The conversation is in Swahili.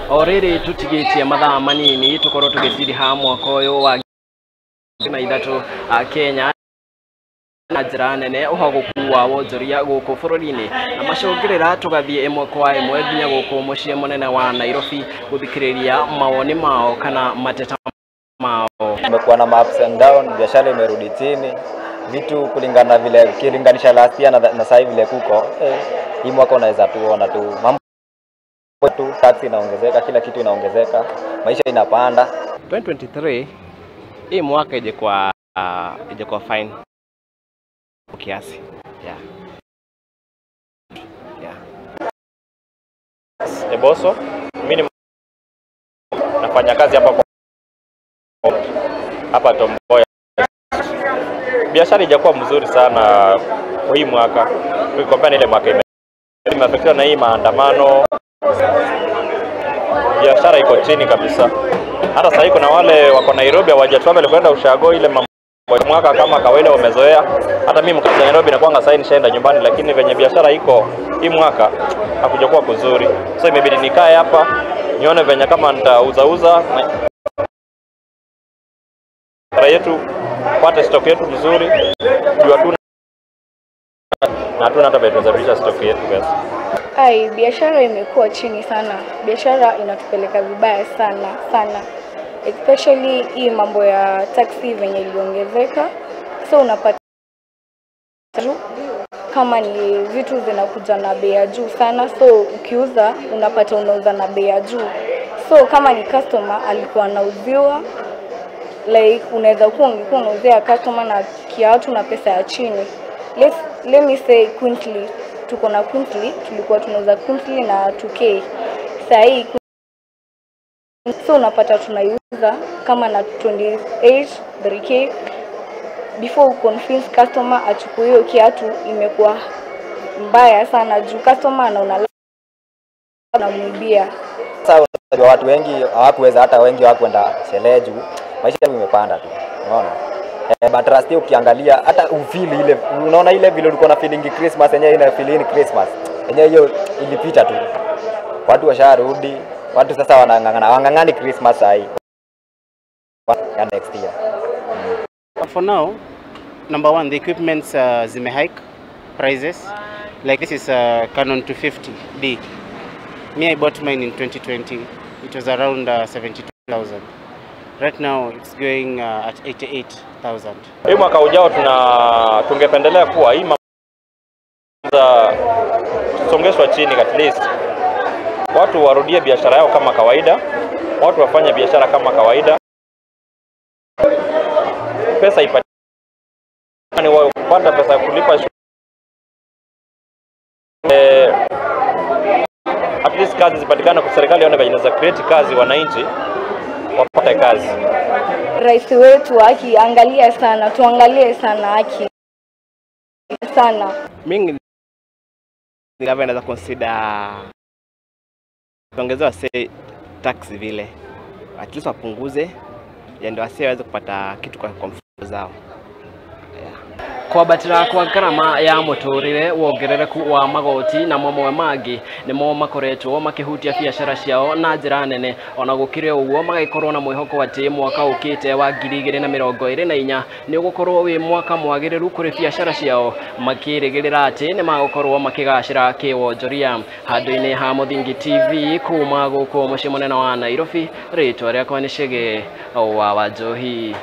O rĩrĩ tũtigĩtie mathaa manini tũkorwo tũgĩtiriha mwaka ũyũ wa 2023 Kenya na njĩra nene ũhagũku wa wonjoria gũkũ bũrũri-inĩ na macũngĩrĩra tũgathiĩ ĩmwe kwa ĩmwe nginya gũkũ mũciĩ mũnene wa Nairobi gũthikĩrĩria mawoni mao kana mateta mao. Kumekuwa na ups and down, biashara imerudi chini, vitu kulingana vile ukilinganisha last year na sasa hivi vile kuko hii mwaka unaweza tuona tu mambo tu, tax inaongezeka, kila kitu inaongezeka, maisha inapanda. 2023 hii mwaka ije kwa fine kiasi. Yeah. Yeah. Eboso, mimi nafanya kazi hapa hapa Tomboya. Biashara haijakuwa mzuri sana kwa hii mwaka. Ukikompare ile mwaka imeafektiwa na hii maandamano. Biashara iko chini kabisa. Hata sasa kuna wale wako Nairobi hawajatravel kwenda ushago ile mambo mwaka kama kawaida wamezoea. Hata mimi mkazi wa Nairobi nakuanga sasa nishaenda nyumbani, lakini venye biashara iko hii mwaka hakujakuwa kuzuri. So imebidi nikae hapa nione venye kama nitauzauza na yetu pate stock yetu mzuri. Juu hatuna na hatuna hata pesa tunazalisha stock yetu basi. Ai, biashara imekuwa chini sana. Biashara inatupeleka vibaya sana sana. Especially hii mambo ya taxi venye iliongezeka. So unapata kama ni vitu zinakuja na bei ya juu sana, so ukiuza unapata unauza na bei ya juu. So kama ni customer alikuwa anauziwa, like unaweza kuwa ungekuwa unauzia customer na kiatu na pesa ya chini. Let me say Quintly, tuko na Quintly, tulikuwa tunauza Quintly na 2K. Sasa hii so unapata tunaiuza kama na 28 3K. Before convince customer achukue hiyo kiatu imekuwa mbaya sana juu customer anaona anamuibia. Sasa unajua watu wengi hawakuweza, hata wengi hawakwenda sherehe juu maisha imepanda tu. Unaona? But last year ukiangalia hata ufeel ile, unaona ile vile ulikuwa na feeling Christmas yenyewe ina feeling Christmas. Yenyewe hiyo ilipita tu. Watu washarudi, watu sasa wanang'ang'ana, wang'ang'ani Christmas hii. Ya next year. For now, number one, the equipment's zime hike prices. Like this is a Canon 250D. Me, I bought mine in 2020. It was around 72,000. Right now, it's going at 88,000. Hii mwaka ujao tungependelea kuwa hii za tusongeshwa chini at least. Watu warudie biashara yao kama kawaida, watu wafanye biashara kama kawaida. Pesa ipatikane, wao kupata pesa kulipa at least kazi zipatikane kwa serikali, ione venye inaweza create kazi, wananchi wapate kazi. Rais wetu haki angalia sana, tuangalie sana haki sana. Mimi naweza consider kuongezewa say tax vile, at least wapunguze ndio wasiweze kupata kitu kwa mfuko zao. Yeah. Kwambatĩra kwa ngarama ya mũtũrĩre, wongerereku wa magoti na mamwe mangĩ nĩmo makoretwo makĩhutia biacara ciao na njĩra nene. Ona gũkĩrĩ ũguo magĩkorwo na mwĩhoko atĩ mwaka ũkĩte wa 2024 nĩ ũgũkorwo wĩ mwaka mwagĩrĩru kũrĩ biacara ciao, makĩrĩgĩrĩra atĩ nĩ magũkorwo makĩgacĩra kĩwonjoria. Handũ-inĩ ha Mũthingi TV kuma gũkũ mũciĩ mũnene wa Nairobi, rĩtwa rĩakwa nĩ Chege wa Wanjohi.